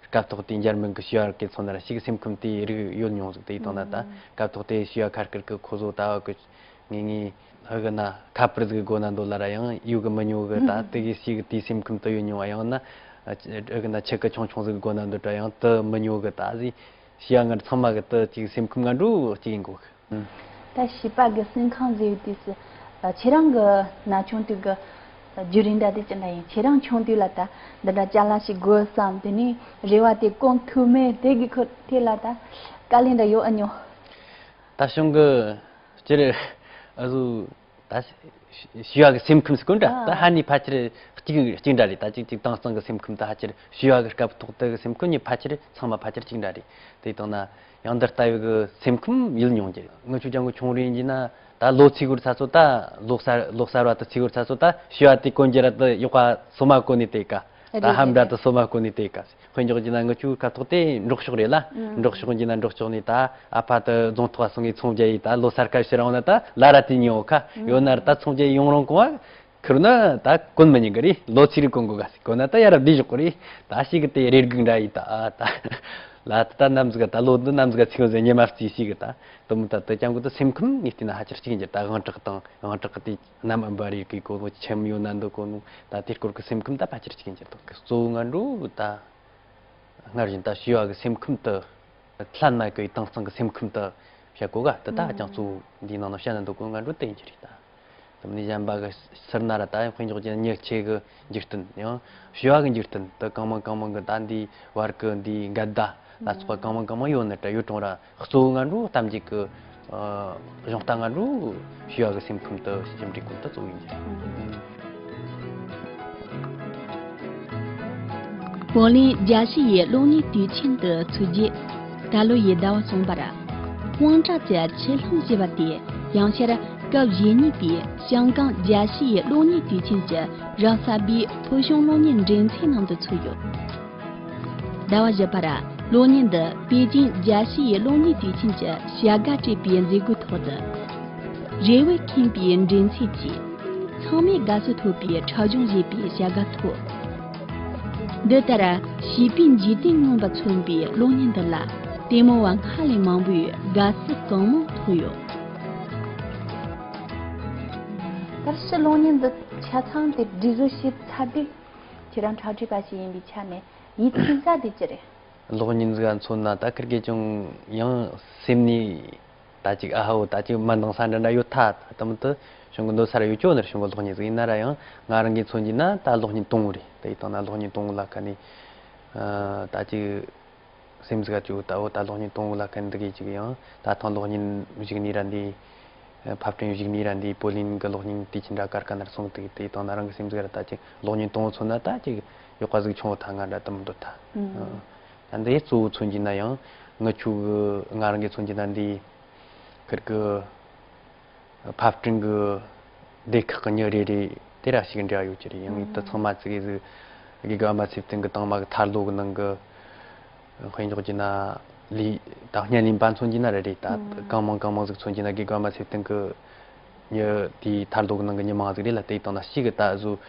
སྐབས་ཐོག་དེ་འཇར་མན་གི་བྱིས་པ་གི་ཚོ་ན་ར་ཞིག་གི་སེམས་ཁམས་དེ་རིག་ཡོད་མྱོང་ཟིག་དེ་ཡི་སྟེང་ན་ད་སྐབས་ཐོག་དེ་བྱིས་པ་ཁར་ཁིར་གི་ཁོ་ཚོ་ད་བ་གི་ངེས་ངེས་ཧ་གི་ན་ཁ་པར་ཟིག་དགོ་ན་འདོད་ལ་ར་ཡང་ཡོད་གི་མི་ཉོ་གི། ད་དེ་གི་ཞིག་གི་དེའི་སེམས་ཁམས་དུ་ཡོད་མྱོང་བ། ཡང་ན་ཧ་གི་ན་ཆེ་གི་ཆུང་ཆུང་ཟིག་དགོ་ན་འདོད་ད་ཡང་དུ་མི་ཉོ་གི། ད་ཟིག་བྱིས་པ་ང་ཚང་མ་གི་དུ་ཅིག་སེམས་ཁམས་ང་འགྲོ་གཅིག་ཡིན་གོ་གི། ད་བྱིས་པ་གི་སེམས་ཁམས་ཟེར་བའི་དུས་སུ། ཁྱེད་རང་གི་ན་ཆུང་དུས་གི་བརྒྱུད་རིམ་འདྲ་དེ་ཅི་འདྲ་ཡིན། ཁྱེད་རང་ཆུང་དུས་ལ་ད་འདི་འདྲ་ཅ་ལག་ཞིག་དགོས་བསམ་དེ་ནས་རེ་བ་དེ་སྐོང་ཐུབ་མེད་དེ་གི་ཁོ་དེ་ལ་ད་དཀའ་ལས་འདྲ་ཡོད་ཨ་མྱོང་། ད་གཞུང་གི་སྤྱིར་ཨ་ཟུ་ད་ ཞི་བ་གི་སེམས་ཁམས་ཟེར་གོ་འདྲ། ད་ཨ་ཧ་ནི་ཕལ་ཆེར་གཅིག་གཅིག་འདྲ་རེད། ད་གཅིག་གཅིག་དྭངས་གཙང་གི་སེམས་ཁམས་ད་ཕལ་ཆེར་ཞི་བ་གི་སྐབས་ཐོག་དེ་གི་སེམས་ཁམས་གཉིས་ཕལ་ཆེར་ཚང་མ་ཕལ་ཆེར་གཅིག་འདྲ་རེད། དེ་དང་ན་ཡང་འདི་ལྟ་བུ་གི་སེམས་ཁམས་ཡིད་མྱོང་རྒྱུ་རེད། ངི་ཆོ་ཅང་གི་ཆུང་རིང་ཡིན་ན་ད་ལོ་ཚིག་གུར་ཚ་ཚོ། ད་ལོ་གསར་ལོ་གསར་བ་དུ་ཚིག་གུར་ཚ་ཚོ། ད་ཞི་བ་དེ་གོན་རྒྱུ་ར་དུ་ཡོག་པ་སོ་མ་གོན་ནི་དེ་ཀ་ད་རེད། ཧམ་འདྲ་དུ་སོ་མ་གོན་ནི་དེ་ཀ་དཔེ་འཇོག་རྒྱུ་ན་ངི་ཆོའི་ཁ་ཐོག་དེ་འབྲོག་ཕྱོགས་རེད་ལ། ཨང་། འབྲོག་ཕྱོགས་ཡིན་ན་འབྲོག་ཕྱོགས་ནས་ད་ཨ་ཕ་དུ་རྫོང་ཐོག་སོང་ངས་ཚོང་རྒྱག་ཡི། ད་ལོ་སར་ཁ་ཕྱི་རང་ན་ད་ལ་ར་དེ་ཉོ་ཁ་ཡོད་ན་ར་ད་ཚོང་རྒྱག་ཡོང་རང་གོང་བ་ཁུར་ན་ད་གོན་མི་ཉན་གི་རེད། ལོ་ཚིག་རིག་གོན་གོ་ག་ཟིག་གོན་ན་ད་ཡ་ར་བསྡུས་ཞོག་གི་རེད། ད་ཞིག་གི་དེ་རེ་སྒུག་འདྲ་ཡི། ད་ཨ་ད་ལ་ད་ད་ནམ་ཟིག་ད་ལོ་འདི་ནམ་ཟིག་ཚིག་ཟེར་ཉི་མ་རྩིས་ཞིག་གི་ད་དུ་མོ་ད་དུ་ཅང་གི་དུ་སེམས་ཁམས་ངས་བལྟས་ན་ཧ་ཅིར་གཅིག་ཡིན་གྱི། ད་དབང་དྲག་དང་དབང་དྲག་གི་དེ་ནམ་ཨ་འབའ་རེ་གི་གོ་ནོ་ཆེམ་ཡོད་ན་འདུག་གོ་ནོ། ད་དེ་སྐོར་གི་སེམས་ཁམས་ད་ཕལ་ཆེར་གཅིག་ཡིན་གྱི་འདུག་གི། གཙོ་བོ་ང་འགྲོ་ད་སྔར་བཞིན་ད་ཞི་བ་གི་སེམས་ཁམས་དུ་ལྷན་མ་གི་དྭངས་གཙང་གི་སེམས་ཁམས་དུ་བྱ་དགོས་ག་དུ་ད་ཅང་གཙོ་བོ་འདིའི་ནང་ན་བཤད་ན་འདུག་གོ། ང་འགྲོ་དེ་ཡིན་གྱི་རེད། ད་དུ་མི་གཞན་པ་གི་ཟུར་ན་ར་ད་དཔེ་འཇོག་ཅན་ཉེར་ཆེ་གི་འཇིག་རྟེན་ཡང་ཞི་བ་གི་འཇིག་རྟེན་དུ་གང་མང་གང་མང་གི་ད་འདི་བར་གི་འདི་འགལ་ཟླ་ལ་སོགས་པ་གང་མང་གང་མང་ཡོད་ནི་ད་ཡོད་རུང་ར། གཙོ་བོ་ང་འགྲོ་གཏམ་རྒྱུད་ཀྱི་ཨ་གཞུང་རྟ་ང་འགྲོ་ཞི་བ་གི་སེམས་ཁམས་དུ་ཞི་འགྲིག་གོང་དུ་གཙོ་བོ་ཡིན་གྱི། པོ་ལིན་རྒྱལ་སྤྱི་ཡི་གློག་བརྙན་དུས་ཆེན་དུ་ཚུད་རྗེས། ད་ལོ་ཡི་ཟླ་བ་གསུམ་པར། དབང་གྲགས་ཀྱི་ཆུ་ལྷུང་ཞེས་པ་དེ་ཡང་བསྐྱར་སྐབས་ཞེ་གཉིས་པའི་ཞང་ཀང་རྒྱལ་སྤྱི་ཡི་གློག་བརྙན་དུས་ཆེན་གྱི་རིང་གསར་པའི་ཕུལ་བྱུང་གློག་བརྙན་འགྲེམས་ཚོགས་ནང་དུ་ཚུད་ཡོད། ཟླ་བ་བཞི་པར་གློག་བརྙན་འདི་པེ་ཅིང་རྒྱལ་སྤྱི་ཡི་གློག་བརྙན་དུས་ཆེན་གྱི་བྱ་དགའ་སྤྲད་པའི་མཛད་སྒོའི་ཐོག་ཏུ། རེ་བས་ཁེངས་པའི་འགྲེམས་ཚོགས་ཀྱིས་ཚང་མས་དགའ་བསུ་ཐོབ་པའི་འཁྲབ་གཞུང་ཞེས་པའི་བྱ་དགའ་ཐོབ། འདི་ལྟར་བྱིས་པའི་འཇིག་རྟེན་མངོན་པར་མཚོན་པའི་གློག་བརྙན་འདི་ལ་ལྟད་མོ་བ་སྔར་ལས་མང་པོས་དགའ་བསུ་གང་མང་ཐོབ་ཡོད། ད་ཕྱི་གློག་བརྙན་འདི་ཆ་ཚང་དེ་འདྲི་བཟོ་བྱས་ཚར་དུས། ཁྱེད་རང་འཁྲབ་ཁྲིད་པ་ཞིག་ཡིན་པའི་ཆ་ནས་ཡིད་ཚིམ་ས་དེ་ཅི་རེད། གློག་བརྙན་ཟིག་ག་མཚོན་ན་ད་ཁིར་གེ་ཅུང་ཡང་སེམས་ནས་ད་ཅིག་ཨ་ཧའོ་ད་ཅིག་མ་འདང་ས་འདྲ་འདྲ་ཡོད་ཐ། ད་དུམ་དུ་བྱུང་གི་འདོད་ས་ར་ཡོད་ཅོ་ནར་བྱུང་གི། གློག་བརྙན་ཟིག་ཡིན་ན་ར་ཡང་ང་རང་གི་མཚོན་གྱི་ན་ད་གློག་བརྙན་དང་བོ་རེད། ད་ཡིད་དང་ན་གློག་བརྙན་དང་བོ་ལ་ཁ་ནས་ཨ་ད་ཅིག་སེམས་ཟིག་ག་ཅིག་ད་འོ་ད་གློག་བརྙན་དང་བོ་ལ་ཁ་ནས་འདི་གི་ཅིག་ཡང་ད་ཐང་གློག་བརྙན་གཞུག་ནས་ར་འདི་ཕབ་སྐྲུན་གཞུག་ནས་ར་འདི་པོ་ལིན་གི་གློག་བརྙན་དེ་ཅི་འདྲ་དཀར་དཀར་ནར་སོང་དེ་གི། དེ་ཡིད་དང་ན་རང་གི་སེམས་ཟིག་ག་ར་ད་ཅིག་གློག་བརྙན་དང་བོ་མཚོན་ན་ད་ཅིག་ཡག་པ་ཟིག་བྱུང་བ་ཐ་ང་འདྲ་དུམ་འདོད་ཐ། ཨ། ད་འདི་གཙོ་བོ་མཚོན་གྱི་ན་ཡང་ངི་ཆོ་གི་ང་རང་གི་མཚོན་གྱི་ན་འདི་ཁིར་གི་ཕབ་སྐྲུན་གི་སྡེ་ཁག་གི་མྱི་རེ་རེ་དེ་ར་ཞིག་འབྲེལ་བ་ཡོད་ཀྱི་རེད། ཡང་ངས་ད་ཚང་མ་ཙི་གེ་ཟིག་དགེ་རྒན་པ་ཚེ་བརྟན་གི་དང་མ་གི་ཐར་ལོ་གི་ནང་གི་དཔེ་འཇོག་གྱི་ན་ལས་ད་བརྙན་ལེན་པ་མཚོན་གྱི་ན་རེ་རེ། ད་གང་མང་གང་མང་ཟིག་མཚོན་གྱི་ན་དགེ་རྒན་པ་ཚེ་བརྟན་གི་མྱི་དེའི་ཐར་ལོ་གི་ནང་གི་མྱི་མང་ཟིག་རེད་ལ། དེ་དང་ན་ཞིག་གི་ད་གཟོད་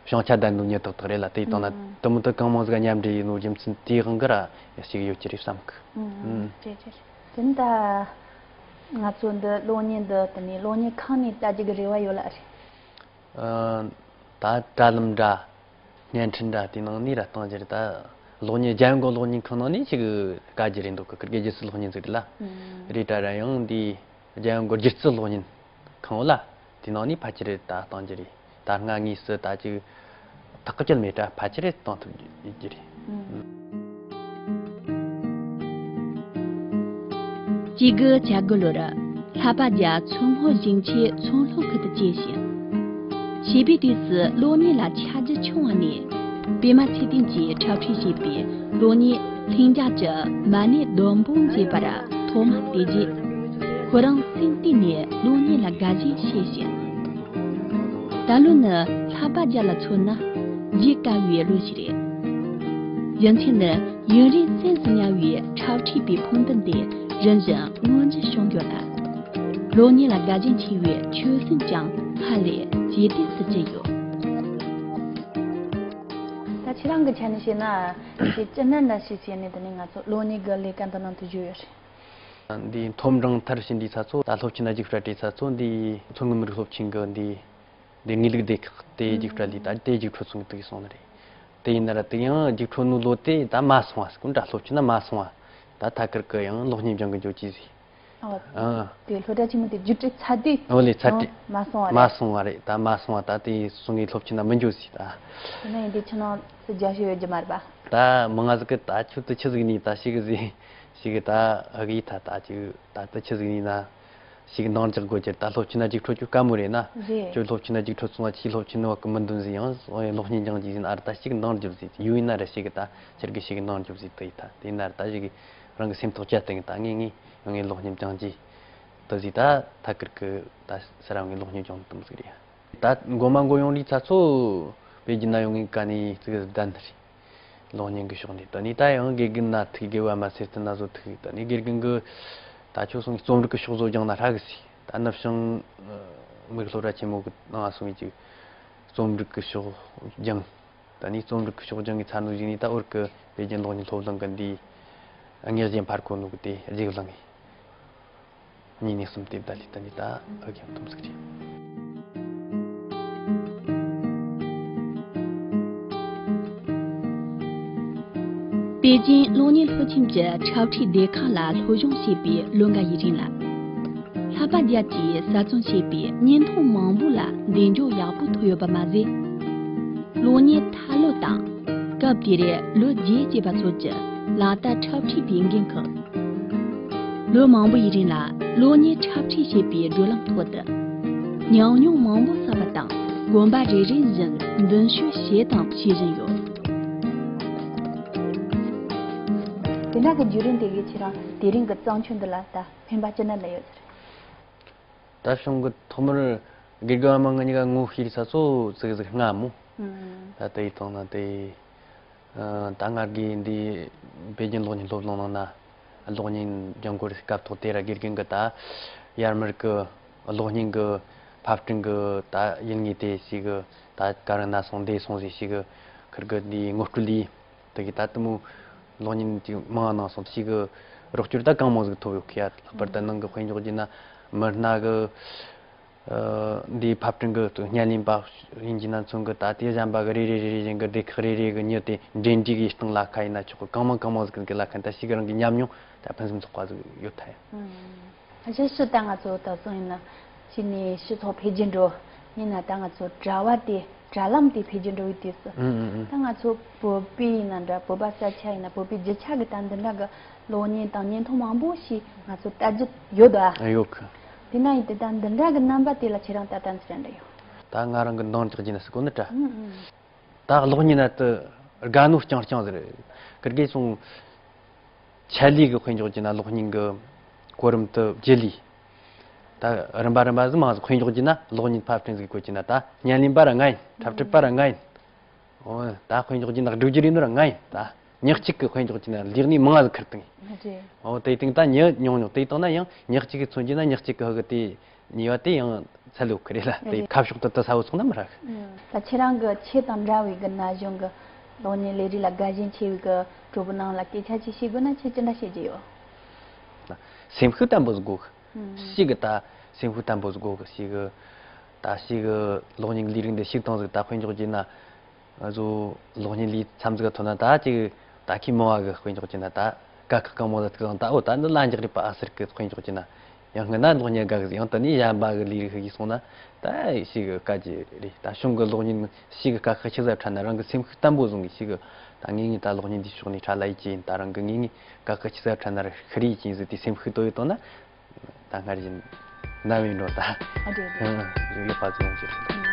བྱང་ཆ་ལྡན་ནོ་མྱི་དག་དག་རེད་ལ། དེ་དང་ན་དུ་མོ་དུ་གང་མང་ཟིག་མཉམ་འབྲེལ་ཡིན་ནོ་རྒྱུ་མཚན་དེའི་དབང་གིས་ར་ཞིག་ཡོད་ཀྱི་རེད་བསམ་གི། ཨུམ། ཨུམ། ཅེ་ཅེ་ཅེ། དེ་ནི་ད་ང་ཚོ་འདི་གློག་བརྙན་འདི་དེ་ནས་གློག་བརྙན་ཁང་ནས་ལྟ་རྒྱུ་གི་རེ་བ་ཡོད་ལ་རེད། ཨ། ད་དྲ་ལམ་འདྲ་བརྙན་འཕྲིན་འདྲ་དེ་ནང་ནས་ར་བཏང་རྒྱུ་རེད། ད་གློག་བརྙན་རྒྱལ་ཡོངས་གློག་བརྙན་ཁང་ནང་ནས་ཞིག་དཀའ་རྒྱུ་རེད་འདུག་གི། ཁིར་གི་སྒྱུ་རྩལ་གློག་བརྙན་ཟིག་རེད་ལ། ཨུམ། རེད་ད་ར་ཡང་འདི་རྒྱལ་ཡོངས་གི་སྒྱུ་རྩལ་གློག་བརྙན་ཁང་བོ་ལ་དེ་ནང་ནས་ཕལ་ཆེར་ད་བཏང་རྒྱུ་རེད། ད་སྔ་དངོས་སུ་ད་ཅིག་ཐག་གཅོད་མེད་ད་ཕལ་ཆེར་གཏོང་ཐུབ་ཀྱི་རེད། ཨང་། གཅིག་དགུ་གྱ་དགུ་ལོར་ལྷ་པ་རྒྱ་མཚོ་སྔོན་ཞིང་ཆེན་མཚོ་ལྷོ་ཁུལ་དུ་སྐྱེས་ཤིང་། བྱིས་པའི་དུས་སུ་གློག་བརྙན་ལ་ཆ་རྒྱུས་ཆུང་བ་ནས་པད་མ་ཚེ་བརྟན་གྱིས་འཁྲབ་ཁྲིད་བྱས་པའི་གློག་བརྙན་ལྷིང་འཇགས་ཀྱི་མ་ཎི་ལྡུམ་བུ་ཞེས་པར་ཐོག་མར་བལྟས་རྗེས། ཁོ་རང་སེམས་གཏིང་ནས་གློག་བརྙན་ལ་དགའ་ཞེན་བྱས་ཤིང་། ད་ལོ་ནི་ལྷ་པ་རྒྱ་ལ་མཚོན་ན་བརྗེད་དཀའ་བའི་ལོ་ཞིག་རེད། རྒྱུ་མཚན་ནི་ཡུན་རིང་སེམས་སུ་ཉར་བའི་འཁྲབ་ཁྲིད་པའི་ཕུགས་འདུན་དེ་རིམ་བཞིན་མངོན་འགྱུར་བྱུང་ཡོད་ལ། གློག་བརྙན་ལ་དགའ་ཞེན་ཆེ་བའི་ཆོད་སེམས་ཀྱང་སྔར་ལས་ཇེ་བརྟན་དུ་གྱུར་ཡོད། ད་ཁྱེད་རང་གི་ཆ་ནས་བཤད་ན་ཅིག་སྤྱི་ནོར་འདྲ་ཞིག་བྱས་ནས་དེ་ནས་ང་ཚོ་གློག་བརྙན་གི་ལས་ཀ་འདི་ནང་དུ་བཞུགས་ཡོད་རེད། འདི་མཐོ་འབྲིང་མཐར་ཕྱིན་དུས་ཚ་ཚོ་ད་སློབ་ཆེན་ན་རྒྱུགས་སྤྲད་དུས་ཚ་ཚོ་འདི་མཚོ་སྔོན་མི་རིགས་སློབ་ཆེན་གི་འདི་འདི་དངོས་ལུགས་སྡེ་ཁག་དེ་རྒྱུགས་སྤྲད་ལས་ད་དེ་རྒྱུགས་འཕྲོད་སོང་གི་དུས་སོང་ནི་རེད། དེ་ཡིན་ན་ར་དེ་ཡང་རྒྱུགས་འཕྲོད་ནོ་ལོ་དེ་ད་མ་སོང་བ་ཟེར་གོ་འདྲ། སློབ་ཆེན་ན་མ་སོང་བ། ད་ཐད་ཀར་གི་ཡང་གློག་བརྙན་སྦྱང་གི་འགྱོ་ཅི་ཟིག་ཨོ། ཨ། དེ་སློབ་གྲྭ་ཆེན་མོ་དེ་རྒྱུགས་སྤྲད་ཚར་དུས། ཨོ་ལེ་ཚར་དུས། ཨོ། མ་སོང་བ་རེད། མ་སོང་བ་རེད། ད་མ་སོང་བ་ད་དེ་སོང་ངས་སློབ་ཆེན་ན་མི་འགྱོ་ཟིག་ད། དེ་ན་ཡིན་དུས་ཁྱེད་རང་ཚོ་རྒྱ་ཤོད་ཡོད་རྒྱུ་མ་རེད་པ། ད་མི་ང་ཟིག་གི་ད་ཁྱོད་དུ་ཆི་ཟིག་ནི་ད་ཞིག་གི་ཟིག་ཞིག་གི་ད་ཨ་གི་ད་ད་ཅིག་ད་དུ་ཆི་ཟིག་ནི་ན། ཞིག་འདང་རྒྱག་དགོས་ཀྱི་རེད། ད་སློབ་ཆེན་ན་རྒྱུགས་འཕྲོད་རྒྱུ་དཀའ་མོ་རེད་ན། རེད། ཁྱོད་སློབ་ཆེན་ན་རྒྱུགས་འཕྲོད་སོང་བ། ཁྱིའི་སློབ་ཆེན་ནི་བ་གི་མི་འདུན་ཟིག་ཡང་སློབ་གཉེར་སྦྱང་རྒྱུ་ཟིག་ཨར་ད་ཞིག་འདང་རྒྱུ་ཟིག་ཡུ་ཡིན་ན་ར་ཞིག་གི་ད་ཁྱེད་ཀྱི་ཞིག་འདང་རྒྱུ་ཟིག་དེ་ཡིན་ད། དེ་ཡིན་ན་ར་ད་ཞིག་གི་རང་གི་སེམས་ཐོག་བཅད་བཏང་གི་ད་ངས་ངས་ཡང་ངས་སློབ་གཉེར་སྦྱང་རྒྱུ་དེ་ཟིག་ད་ཐད་ཀར་གི་ད་ས་ར་ངས་སློབ་གཉེར་སྦྱང་དུམ་ཟིག་རེད། ད་མགོ་མ་མགོ་ཡོང་རིགས་ཚ་ཚོ་བོད་བརྒྱུད་ནང་ཡོང་ངས་ག་ནས་ཙི་གི་བདམས་ནི་རེད། གློག་བརྙན་གྱི་ཕྱོགས་ནས་ད་ནི་ད་ཡང་དགེ་རྒན་ན་ཐུག་དགེ་བ་མ་ཟེར་ཏེ་ན་བཟོ་ཐུག་ད་ནི་དགེ་རྒན་གྱི་ད་ཁྱོད་སོང་རྩོམ་རིག་གི་ཕྱོགས་བཟོ་སྦྱང་ན་ཧྲ་གི་སི་ད་ནུབ་བྱང་མི་རིགས་སློབ་གྲྭ་ཆེན་མོ་གི་ནང་སོང་ཡིན་ཅིག་རྩོམ་རིག་གི་ཕྱོགས་སྦྱང་ད་ནི་རྩོམ་རིག་གི་ཕྱོགས་སྦྱང་གི་ཚ་ནུ་ཞིག་ནི་ད་འོར་གི་བོད་བརྒྱུད་གློག་བརྙན་སློབ་གླིང་གི་འདི་ངེས་ཅན་ཕར་གོ་ནུ་གི་དེ་རྗེས་བླངས་ངེས། གཉིས་ནས་གསུམ་དེབ་ད་ལི་ད་ནི་ད་ཨ་རྒྱང་དུམ་ཟིག་རེད། པེ་ཅིན་གློག་བརྙན་སློབ་ཆེན་གྱི་འཁྲབ་ཁྲིད་སྡེ་ཁག་ལ་སློབ་སྦྱོང་བྱས་པའི་ལོ་འགའ་ཡི་རིང་ལ། ལྷག་པ་རྒྱལ་གྱིས་གསར་རྩོམ་བྱས་པའི་བརྙན་ཐུང་མང་པོ་ལ་གདེང་འཇོག་ཡག་པོ་ཐོབ་ཡོད་པ་མ་ཟད། གློག་བརྙན་ཐ་ལོ་དང་། སྐབས་དེར་ལོ་རྒྱས་བྱས་པ་ཚོ་གྱི་ལག་བསྟར་འཁྲབ་ཁྲིད་པའི་འགན་ཁུར། ལོ་མང་པོ་ཡི་རིང་ལ་གློག་བརྙན་འཁྲབ་ཁྲིད་བྱེད་པའི་བགྲོད་ལམ་ཐོག་ཏུ། ཉམས་མྱོང་མང་པོ་བསགས་པ་དང་དགོན་པ་རེ་རེ་བཞིན་མདུན་སྐྱོད་བྱས་དང་བྱེད་བཞིན་ཡོད། དེ་འདྲ་གི་བརྒྱུད་རིམ་དེ་གའི་ཁྱེད་རང་དེ་རིང་གི་བརྩམས་ཆོས་འདི་ལ་ད་ཕན་པ་ཅི་འདྲ་ལ་ཡོད་ཟེར། ད་བྱུང་གི་ཐོག་མར་དགེ་རྒན་བ་མ་ང་གཉིས་ཀ་ངོ་ཤེས་ས་ཚོ་ཙིག་ཟིག་སྔ་མོ། ད་དེའི་སྟེང་ན་དེ། ད་ང་དགེ་འདི་བོད་བརྒྱུད་གློག་བརྙན་སློབ་གླིང་ནང་ན་གློག་བརྙན་སྦྱང་དགོས་རེད། སྐབས་ཐོག་དེ་ར་དགེ་རྒན་གི་ད་ཡར་མར་གི་གློག་བརྙན་གི་ཕབ་སྐྲུན་གི་ད་ཡུལ་དངོས་དེ་ཞིག་གི་ད་ག་རང་ན་སོང་འདི་སོང་ཟིག་ཞིག་གི་ཁིར་གི་འདི་ངོ་སྤྲོད་ལས། དེ་གི་ད་དུ་མོ་གློག་བརྙན་ཅིག་མང་ནང་སོང་ཞིག་གི་རོགས་སྐྱོར་ད་གང་མང་ཟིག་ཐོབ་ཡོད་ཁི་ཡ། ལྷག་པར་དུ་ནང་གི་དཔེ་འཇོག་རྒྱུ་ན་མི་སྣ་གི་འདིའི་ཕབ་སྐྲུན་གི་བརྙན་ལེན་པ་ཡིན་གྱི་ན་མཚོན་གི་ད་དེ་གཞན་པ་གི་རེ་རེ་རེ་རེ་བཞིན་གི་སྡེ་ཁག་རེ་རེ་གི་མྱི་དེ་འབྲེལ་འདྲིས་གི་སྟེང་ལ་ཁ་ཡིན་ན་ཆོག་གི་གང་མང་གང་མང་ཟིག་གི་ལ་ཁ་ད་ཞིག་གི་རང་གི་ཉམས་མྱོང་ད་ཕུན་སུམ་ཚོགས་པ་ཟིག་ཡོད་ཐལ། གཞི་ཞུ་ད་ང་ཚོ་ད་སོང་ཡིན་ན་ཕྱི་ནས་ཕྱི་ཚོགས་འཕེལ་རྒྱས་འགྲོ་ཡིན་ན་ད་ང་ཚོ་དྲ་བ་དེ་དྲ་ལམ་དེ་འཕེལ་རྒྱས་འགྲོ་བའི་དུས་སུ་ད་ང་ཚོ་བོད་པའི་ཡིན་ན་འདྲ་བོད་པ་ས་ཆ་ཡིན་ན་བོད་པའི་རྒྱུ་ཆ་གི་ད་འདི་འདྲ་གི་གློག་བརྙན་དང་བརྙན་ཐུང་མང་པོ་ཞིག་ང་ཚོ་ལྟ་རྒྱུ་ཡོད་ད། ཡོད་གི། དེ་ན་ཡིན་དེ་ད་འདི་འདྲ་གི་རྣམ་པ་དེ་ལ་ཁྱེད་རང་ད་ལྟ་འདི་འདྲ་འདྲ་ཡོད། ད་ང་རང་གི་འདང་རྒྱག་རྒྱུ་ན་སི་གོ་ནི་དྲ། ད་གློག་བརྙན་ན་དུ་དགའ་ནོ་རྐྱང་རྐྱང་ཟེར། ཀིར་གེ་སོང་། ཆད་ལུས་གི་དཔེ་འཇོག་རྒྱུ་ན་གློག་བརྙན་གི་གོ་རིམ་དུ་བརྒྱུད་ལུས། ད་རིམ་པ་རིམ་པ་ཟིག་མང་ཟིག་དཔེ་འཇོག་རྒྱུ་ན་གློག་བརྙན་ཕབ་སྐྲུན་ཟིག་དགོས་རྒྱུ་ན་ད་བརྙན་ལེན་པ་ར་ང་ཡིན། འཁྲབ་ཁྲིད་པ་ར་ང་ཡིན། འོ་ད་དཔེ་འཇོག་རྒྱུ་ན་སྒྲུག་རྒྱུ་རེད་ནོ་ར་ང་ཡིན་ད། ཉག་གཅིག་གི་དཔེ་འཇོག་རྒྱུ་ན་ལས་གནས་མང་ཟིག་ཁུར་བཏང་ཡིན། འོ་དེ་སྟེང་ད་ཉི་ཉུང་ཉུང་དེ་བཏང་ན་ཡང་ཉག་གཅིག་གི་མཚོན་རྒྱུ་ན་ཉག་གཅིག་གི་ཧ་གི་དེ། ཉེས་པ་དེ་ཡང་ཚད་ལོ་ཁི་རེད་ལ་དེ་རེད། ཁ་ཕྱོགས་དུ་དུ་ས་བོ་ཚོགས་ན་མི་རག་ད་ཁྱེད་རང་གི་ཆེད་དང་འདྲ་བའི་གི་ན་གཞོན་གི་གློག་བརྙན་ལས་རིགས་ལ་དགའ་ཞེན་ཆེ་བའི་གི་གྲོགས་པོ་ནང་ལ་སྐད་ཆ་ཅིག་བཤད་དགོས་ན་ཁྱེད་ཅི་འདྲ་བཤད་རྒྱུ་ཡོད། སེམས་ཤུགས་བརྟན་པོ་ཟིག་དགོས་གི། ཞིག་གི་ད་སེམས་ཤུགས་བརྟན་པོ་ཟིག་དགོས་གི་ཞིག་གི། ད་ཞིག་གི་གློག་བརྙན་གི་ལས་རིགས་འདི་ཞིག་བཏང་ཟིག་ད་དཔེ་འཇོག་རྒྱུ་ན། ང་ཚོ་གློག་བརྙན་ལས་མཚམས་ཟིག་ཐོན་ན་ད་ཅིག་ད་ཁྱི་མོ་བ་གི་དཔེ་འཇོག་རྒྱུ་ན་ད་དཀའ་ཁག་གང་མང་ལ་ཐུག་ཟིན་ད་འོ་ད་འདི་ལ་འཇག་རེད་པ་ཨ་ཟེར་གི་དཔེ་འཇོག་རྒྱུ་ན་ཡང་སྔོན་ན་གློག་བརྙན་དགའ་གི་ཡང་དེ་ནས་གཞན་པ་གི་ལས་རིགས་ཤིག་སོང་ན་ད་ཞིག་གི་དཀའ་རྒྱུ་རེད། ད་གཞུང་གི་གློག་བརྙན་ཞིག་གི་དཀའ་ཁག་ཆི་ཟིག་འཕྲད་ན་རང་གི་སེམས་ཤུགས་བརྟན་པོ་བཟུང་གི་ཞིག་གི་ད་ངེད་གཉིས་ད་གློག་བརྙན་འདིའི་ཕྱོགས་ནས་འཕྲད་ལ་ཡིད་ཆེས་ཡིན། ད་རང་གི་ངེད་གཉིས་དཀའ་ཁག་ཆི་ཟིག་འཕྲད་ན་ར་ཤི་རེ་ཡིད་ཆེས་ཟིག་དེ་སེམས་ཤུགས་དོ་ཡོད་དོ་ན། ད་སྔར་བཞིན་ནམ་ཡིན་འགྲོ་ད། ཨ་འདྲེ་འདྲེ། ཡོད་པ་ཚོ་ཡོང་ཕྱིར།